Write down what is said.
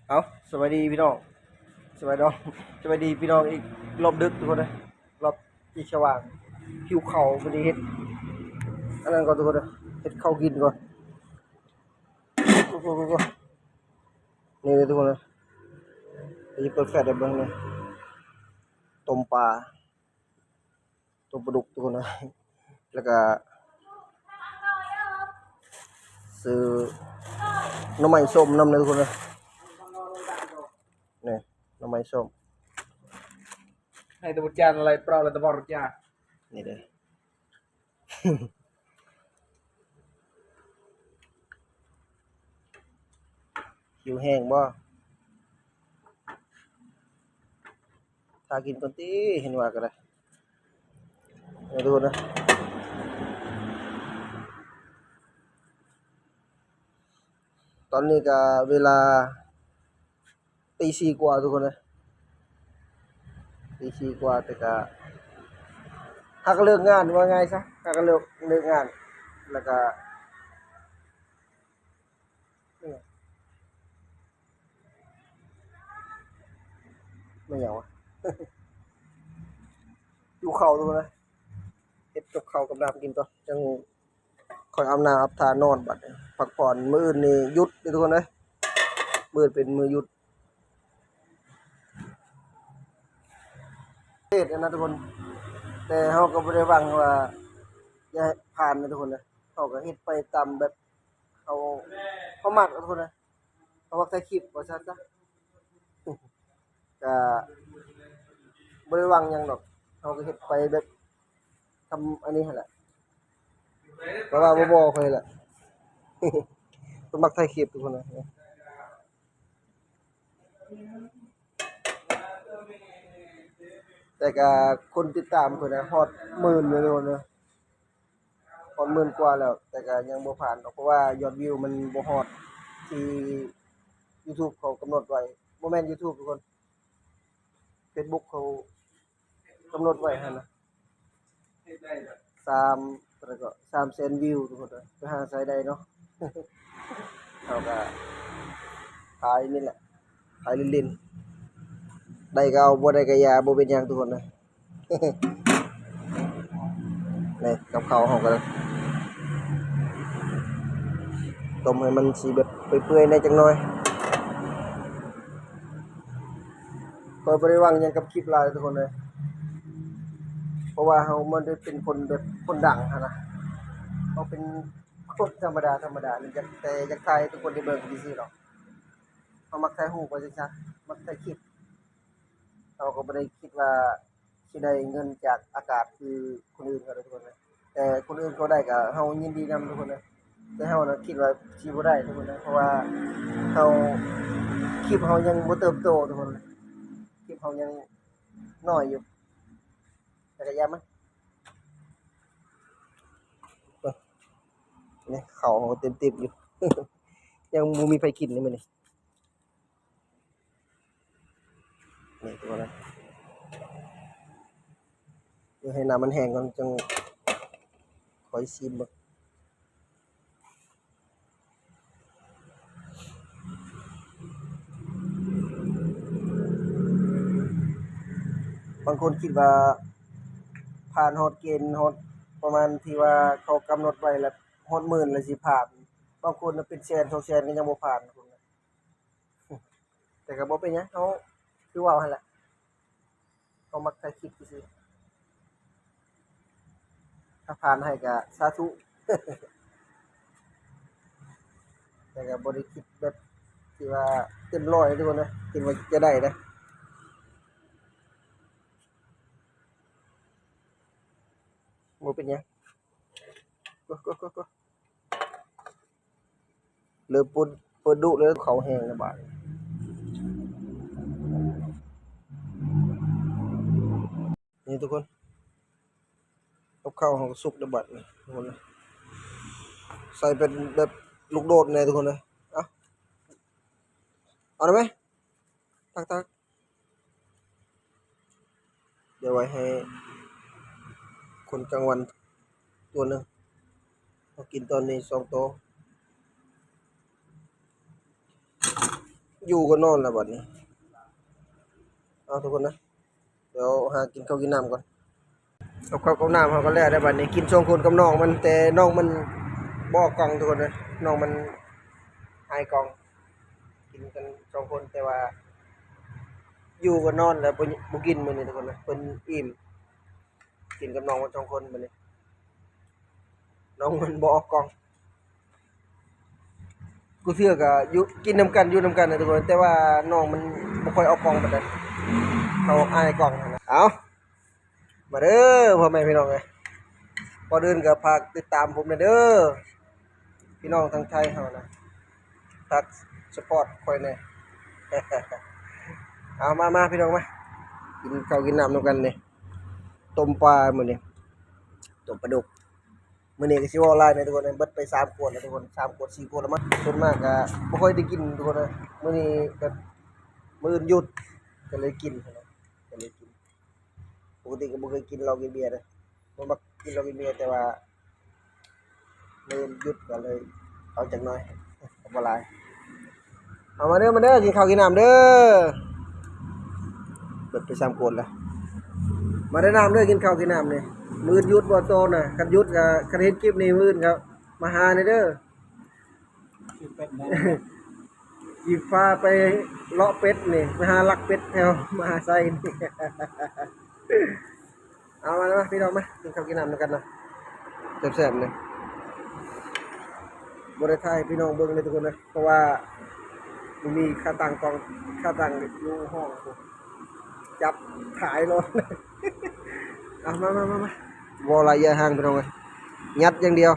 ເອົາ ສະບາຍດີພີ່ນ້ອງ ສະບາຍດີ ສະບາຍດີພີ່ນ້ອງອີກ ຮອບດຶກທຸກຄົນເດີ ຮອບທີ່ສະຫວ່າງ ຫິວເຂົ້າ ມື້ນີ້ເຮັດອັນນັ້ນກ່ອນທຸກຄົນເດີ ເຮັດເຂົ້າກິນກ່ອນ ນີ້ເດີທຸກຄົນເດີ ດຽວຊິເປີດແຟລຊ໌ໃຫ້ເບິ່ງເດີ ຕົ້ມປາ ຕົ້ມປາດຸກທຸກຄົນເດີ ແລ້ວກະຊື້ໜໍ່ໄມ້ສົ້ມນຳເດີທຸກຄົນເດີ ນີ້ ໜໍ່ໄມ້ສົ້ມ ໃຫ້ຕະບຸດຈານໄລ່ເປົ່າແລ້ວຕະບອດຈາ ນີ້ເດີ ຫິວແຮງບໍ່? ຖ້າກິນກ່ອນຕິ ເຫັນວ່າກໍໄດ້ ເດີທຸກຄົນເດີ ຕອນນີ້ກໍເວລາ ຕີສີ່ກວ່າທຸກຄົນເອີຍ ຕີສີ່ກວ່າ ແຕ່ກະຫາກະເລີກງານ ວ່າງ່າຍຊະ ຫາກະເລີກ ເລີກງານ ແລ້ວກະ ແມ່ນຫຍັງ ແມ່ນຫຍັງວະ ຫິວເຂົ້າທຸກຄົນເອີຍ ເຮັດກັບເຂົ້າກັບນ້ຳກິນກ່ອນ ຈັ່ງ ຄ່ອຍອາບນ້ຳອາບທ່ານອນບັດນີ້ ພັກຜ່ອນ ມື້ອື່ນນີ້ຢຸດເດີທຸກຄົນເອີຍ ມື້ອື່ນເປັນມື້ຢຸດ ເຮັດອັນນັ້ນທຸກຄົນ ແຕ່ເຮົາກໍບໍ່ໄດ້ຫວັງວ່າຈະຜ່ານນະທຸກຄົນເອີຍ ເຮົາກໍເຮັດໄປຕາມແບບເຮົາ ເຮົາມັກນະທຸກຄົນເອີຍ ເຮົາມັກຖ່າຍຄລິບວ່າຊັ້ນຊະ. ກະບໍ່ໄດ້ຫວັງຫຍັງດອກ ເຮົາກໍເຮັດໄປແບບທຳອັນນີ້ຫັ້ນແຫຼະ ແບບວ່າບໍ່ໆຂ້ອຍແຫຼະ ເພິ່ນມັກຖ່າຍຄລິບທຸກຄົນນະ ແຕ່ກະຄົນຕິດຕາມເພິ່ນນະຮອດໝື່ນແລ້ວເນາະ ຮອດໝື່ນກວ່າແລ້ວ ແຕ່ກະຍັງບໍ່ຜ່ານດອກ ເພາະວ່າຍອດວິວມັນບໍ່ຮອດທີ່ຢູທູບເຂົາກຳນົດໄວ້ ບໍ່ແມ່ນຢູທູບທຸກຄົນ ເຟສບຸກເຂົາກຳນົດໄວ້ຫັ້ນນະ ສາມ ເທົ່າໃດກໍ ສາມແສນວິວທຸກຄົນເອີຍ ໄປຫາໃສໄດ້ເນາະ ເຮົາກະຂາຍນີ້ແຫຼະ ຂາຍຫຼິ້ນໆ ໄດ້ກໍເອົາ ບໍ່ໄດ້ກໍຢ່າ ບໍ່ເປັນຫຍັງທຸກຄົນເອີຍ. ນີ້ກັບເຂົ້າເຮົາກໍຕົ້ມໃຫ້ມັນຊິແບບເປື່ອຍໆແດ່ຈັກໜ່ອຍ ຂ້ອຍບໍ່ໄດ້ຫວັງຫຍັງກັບຄລິບຫຼາຍທຸກຄົນເອີຍ ເພາະວ່າເຮົາບໍ່ໄດ້ເປັນຄົນແບບຄົນດັງຫັ້ນນະ ເຮົາເປັນຄົນທຳມະດາໆ ຢາກ ແຕ່ຢາກຖ່າຍໃຫ້ທຸກຄົນໄດ້ເບິ່ງຊື່ໆດອກ ເຮົາມັກຖ່າຍຮູບວ່າຊັ້ນຊະ ມັກຖ່າຍຄລິບ ເຮົາກໍບໍ່ໄດ້ຄິດວ່າຊິໄດ້ເງິນຈາກອາກາດຄືຄົນອື່ນເຂົາເດ້ທຸກຄົນເອີຍ ແຕ່ຄົນອື່ນເຂົາໄດ້ກໍເຮົາຍິນດີນຳທຸກຄົນເອີຍ ແຕ່ເຮົານະຄິດວ່າຊິບໍ່ໄດ້ທຸກຄົນເອີຍ ເພາະວ່າເຮົາ ຄລິບເຮົາຍັງບໍ່ເຕີບໂຕທຸກຄົນເອີຍ ຄລິບເຮົາຍັງນ້ອຍຢູ່ ແຕ່ກໍຢ່າມັນ ນີ້ເຂົ້າເຮົາເຕັມໆຢູ່ ຍັງບໍ່ມີໃຜກິນເລີຍມື້ນີ້. ນີ້ຕົວນັ້ນ ດຽວໃຫ້ນ້ຳມັນແຫ້ງກ່ອນ ຈັ່ງຄ່ອຍຊີມເບິ່ງ ບາງຄົນຄິດວ່າຜ່ານຮອດເກນ ຮອດປະມານທີ່ວ່າເຂົາກຳນົດໄວ້ແລ້ວ ຮອດໝື່ນແລ້ວຊິຜ່ານ ບາງຄົນນະເປັນແສນສອງແສນກໍຍັງບໍ່ຜ່ານ. ແຕ່ກໍບໍ່ເປັນຫຍັງ ເຮົາຄືເວົ້າຫັ້ນແຫຼະ ເຮົາມັກຖ່າຍຄລິບຊື່ໆ ຖ້າຜ່ານໃຫ້ກໍສາທຸ ແຕ່ກໍບໍ່ໄດ້ຄິດແບບທີ່ວ່າເຕັມຮ້ອຍເດ້ທຸກຄົນເດີ ຄິດວ່າຈະໄດ້ເດ້ ບໍ່ເປັນຫຍັງ ໂອ້ ໂອ້ ໂອ້ ໂອ້ ເລີ່ມເປີດ ເປີດດຸແລ້ວ ເຂົ້າແຫ້ງແລ້ວບາດນີ້ ນີ້ທຸກຄົນ ກັບເຂົ້າເຮົາກໍສຸກແລ້ວບາດນີ້ ທຸກຄົນ ໃສ່ເປັນແບບລູກໂດດແດ່ທຸກຄົນເອີຍ ເອົາ ເອົາໄດ້ໄໝ? ຕັກໆ ດຽວໄວ້ໃຫ້ຄົນກາງວັນຕົວໜຶ່ງ ເຮົາກິນຕອນນີ້ສອງໂຕ. ຢູ່ກໍນອນແລ້ວບັດນີ້. ເອົາທຸກຄົນນະ ດຽວຫາກິນເຂົ້າກິນນ້ຳກ່ອນ. ກັບເຂົ້າກັບນ້ຳເຮົາກໍແລ້ວໄດ໋ບັດນີ້ ກິນສອງຄົນກັບນ້ອງມັນ ແຕ່ນ້ອງມັນບໍ່ອອກກ້ອງທຸກຄົນເອີຍ ນ້ອງມັນອາຍກ້ອງ. ກິນກັນສອງຄົນ ແຕ່ວ່າຢູ່ກໍນອນແລ້ວ ບໍ່ ບໍ່ກິນມື້ນີ້ທຸກຄົນເອີຍ ເພິ່ນອີ່ມ. ກິນກັບນ້ອງມັນສອງຄົນບັດນີ້ ນ້ອງມັນບໍ່ອອກກ້ອງ. ກູເທື່ອກໍຢູ່ ກິນນຳກັນ ຢູ່ນຳກັນນະທຸກຄົນ ແຕ່ວ່ານ້ອງມັນບໍ່ຄ່ອຍອອກກ້ອງປານໃດ ເຂົາອາຍກ້ອງຫັ້ນນະ. ເອົາ ມາເດີພໍ່ແມ່ພີ່ນ້ອງເອີຍ ກ່ອນອື່ນກໍຝາກຕິດຕາມຜົມແດ່ເດີ ພີ່ນ້ອງທາງໄທເຮົານະ ຝາກຊັບພອດຂ້ອຍແດ່. ເອົາ ມາ ມາ ພີ່ນ້ອງມາ ກິນເຂົ້າກິນນ້ຳນຳກັນນີ້ ຕົ້ມປາມື້ນີ້ ຕົ້ມປາດຸກ. ມື້ນີ້ກໍຊິເວົ້າຫຼາຍແດ່ທຸກຄົນ ເບິດໄປສາມຂວດແລ້ວທຸກຄົນ ສາມຂວດ ສີ່ຂວດແລ້ວມັ້ງ. ສ່ວນມາກກໍບໍ່ຄ່ອຍໄດ້ກິນທຸກຄົນເອີຍ ມື້ນີ້ກໍ ມື້ອື່ນຢຸດ ກໍເລີຍກິນ ກໍເລີຍກິນ. ປົກກະຕິກໍບໍ່ເຄີຍກິນເຫຼົ້າກິນເບຍເດີ ບໍ່ມັກກິນເຫຼົ້າກິນເບຍ ແຕ່ວ່າມື້ຢຸດກໍເລີຍເອົາຈັກໜ້ອຍ ກໍບໍ່ຫຼາຍ. ເອົາ ມາເດີ ມາເດີ ກິນເຂົ້າກິນນ້ຳເດີ. ເບິດໄປສາມຂວດແລ້ວ ມາເດີນ້ຳເດີ ກິນເຂົ້າກິນນ້ຳນີ້. ມື້ຢຸດບໍ່ໂຕນະ ຄັນຢຸດກໍ ຄັນເຫັນຄລິບນີ້ ມື້ອື່ນກໍມາຫາແດ່ເດີ. ຊິໄປພາໄປເລາະເປັດນີ້ ໄປຫາລັກເປັດແຖວມະຫາໄຊນີ້. ເອົາ ມາ ມາ ພີ່ນ້ອງມາ ກິນເຂົ້າກິນນ້ຳນຳກັນເນາະ ແຊບໆນີ້. ບໍ່ໄດ້ຖ່າຍໃຫ້ພີ່ນ້ອງເບິ່ງເລີຍທຸກຄົນເອີຍ ເພາະວ່າບໍ່ມີຂາຕັ້ງກ້ອງ ຂາຕັ້ງຢູ່ຫ້ອງ ຈັບຂາຍໂລດ. ເອົາ ມາ ມາ ມາ ມາ ເວົ້າຫຼາຍຢ່າຫ່າງພີ່ນ້ອງເອີຍ ຍັດຢ່າງດຽວ.